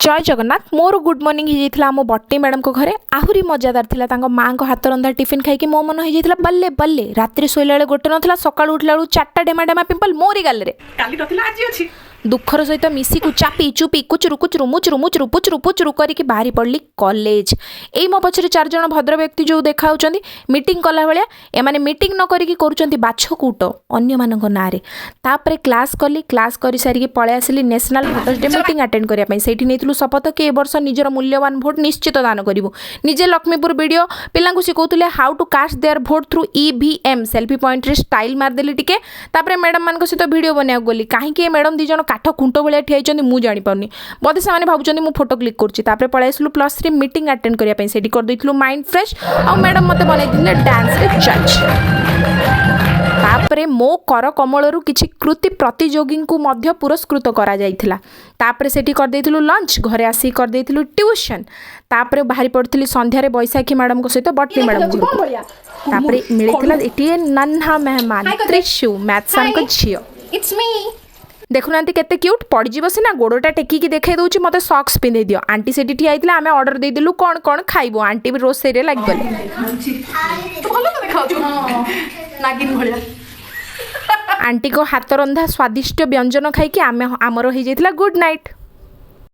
ଜୟ ଜଗନ୍ନାଥ। ମୋର good morning ହେଇଯାଇଥିଲା ଆମ ବଟନୀ ମ୍ୟାଡ଼ାମଙ୍କ ଘରେ। ଆହୁରି ମଜାଦାର ଥିଲା ତାଙ୍କ ମାଆଙ୍କ ହାତ ରନ୍ଧା ଟିଫିନ୍ ଖାଇକି ମୋ ମନ ହେଇଯାଇଥିଲା ବଲ୍ଲେ ବଲ୍ଲେ। ରାତିରେ ଶୋଇଲା ବେଳେ ଗୋଟେ ନଥିଲା, ସକାଳୁ ଉଠିଲା ବେଳକୁ ଚାରିଟା ଡେମା ଡେମା ପିମ୍ପଲ୍ ମୋରି ଗାଲରେ। କାଲି ନଥିଲା, ଆଜି ଅଛି। ଦୁଃଖର ସହିତ ମିଶିକୁ ଚାପି ଚୁପି କୁଚୁରୁ କୁଚୁରୁ ମୁଚୁରୁ ମୁଚୁରୁ ପୁଚୁରୁ ପୁଚୁରୁ କରିକି ବାହାରି ପଡ଼ିଲି କଲେଜ। ଏଇ ମୋ ପଛରେ ଚାରିଜଣ ଭଦ୍ର ବ୍ୟକ୍ତି ଯେଉଁ ଦେଖାହେଉଛନ୍ତି ମିଟିଂ କଲା ଭଳିଆ, ଏମାନେ ମିଟିଂ ନ କରିକି କରୁଛନ୍ତି ବାଛକୁଟ ଅନ୍ୟମାନଙ୍କ ନାଁରେ। ତାପରେ କ୍ଲାସ୍ କଲି। କ୍ଲାସ୍ କରିସାରିକି ପଳେଇ ଆସିଲି national voters day meeting attend କରିବା ପାଇଁ। ସେଇଠି ନେଇଥିଲୁ ଶପଥ କି ଏ ବର୍ଷ ନିଜର ମୂଲ୍ୟବାନ ଭୋଟ ନିଶ୍ଚିତ ଦାନ କରିବୁ। ନିଜେ ଲକ୍ଷ୍ମୀପୁର ବିଡ଼ିଓ ପିଲାଙ୍କୁ ଶିଖଉଥିଲେ how to cast their vote through EVM। Selfie ପଏଣ୍ଟରେ ଷ୍ଟାଇଲ୍ ମାରିଦେଲି ଟିକେ। ତାପରେ ମ୍ୟାଡ଼ାମମାନଙ୍କ ସହିତ ଭିଡ଼ିଓ ବନେଇବାକୁ ଗଲି। କାହିଁକି ଏ ମ୍ୟାଡ଼ାମ ଦୁଇ ଜଣ କାଠ ଖୁଣ୍ଟ ଭଳିଆ ଠିଆ ହେଇଛନ୍ତି, ମୁଁ ଜାଣିପାରୁନି। ବୋଧେ ସେମାନେ ଭାବୁଛନ୍ତି ମୁଁ ଫଟୋ କ୍ଲିକ୍ କରୁଛି। ତାପରେ ପଳେଇ ଆସିଲୁ +3 ମିଟିଂ ଆଟେଣ୍ଡ କରିବା ପାଇଁ। ସେଇଠି କରିଦେଇଥିଲୁ ମାଇଣ୍ଡ ଫ୍ରେଶ୍ ଆଉ ମ୍ୟାଡ଼ାମ ମୋତେ ବନେଇ ଦେଇଥିଲେ ଡ୍ୟାନ୍ସରେ ଜଜ୍। ତାପରେ ମୋ କର କମଳରୁ କିଛି କୃତି ପ୍ରତିଯୋଗୀଙ୍କୁ ମଧ୍ୟ ପୁରସ୍କୃତ କରାଯାଇଥିଲା। ତାପରେ ସେଠି କରିଦେଇଥିଲୁ ଲଞ୍ଚ। ଘରେ ଆସିକି କରିଦେଇଥିଲୁ ଟ୍ୟୁସନ୍। ତାପରେ ବାହାରି ପଡ଼ିଥିଲି ସନ୍ଧ୍ୟାରେ ବୈଶାଖୀ ମ୍ୟାଡ଼ାମଙ୍କ ସହିତ ବଟନୀ ମ୍ୟାଡ଼ାମଙ୍କ ଘରକୁ। ତାପରେ ମିଳିଥିଲା ଏଠି ନନ୍ହା ମେହମାନ ତ୍ରିଶୁ, ମ୍ୟାଥ୍ ସାର୍ଙ୍କ ଝିଅ। It's me. ଦେଖୁନାହାନ୍ତି କେତେ କ୍ୟୁଟ୍! ପଡ଼ିଯିବ ସିନା, ଗୋଡ଼ଟା ଟେକିକି ଦେଖାଇ ଦେଉଛି, ମୋତେ ସକ୍ସ ପିନ୍ଧେଇ ଦିଅ। ଆଣ୍ଟି ସେଠି ଠିଆ ହେଇଥିଲା। ଆମେ ଅର୍ଡ଼ର ଦେଇଦେଲୁ କ'ଣ କ'ଣ ଖାଇବୁ। ଆଣ୍ଟି ବି ରୋଷେଇରେ ଲାଗିଗଲେ। ତୁ ଭଲ ତ ଦେଖାଉଛୁ, ନାଗିନ ଭଳିଆ। ଆଣ୍ଟିଙ୍କ ହାତ ରନ୍ଧା ସ୍ୱାଦିଷ୍ଟ ବ୍ୟଞ୍ଜନ ଖାଇକି ଆମେ ଆମର ହେଇଯାଇଥିଲା ଗୁଡ୍ ନାଇଟ୍।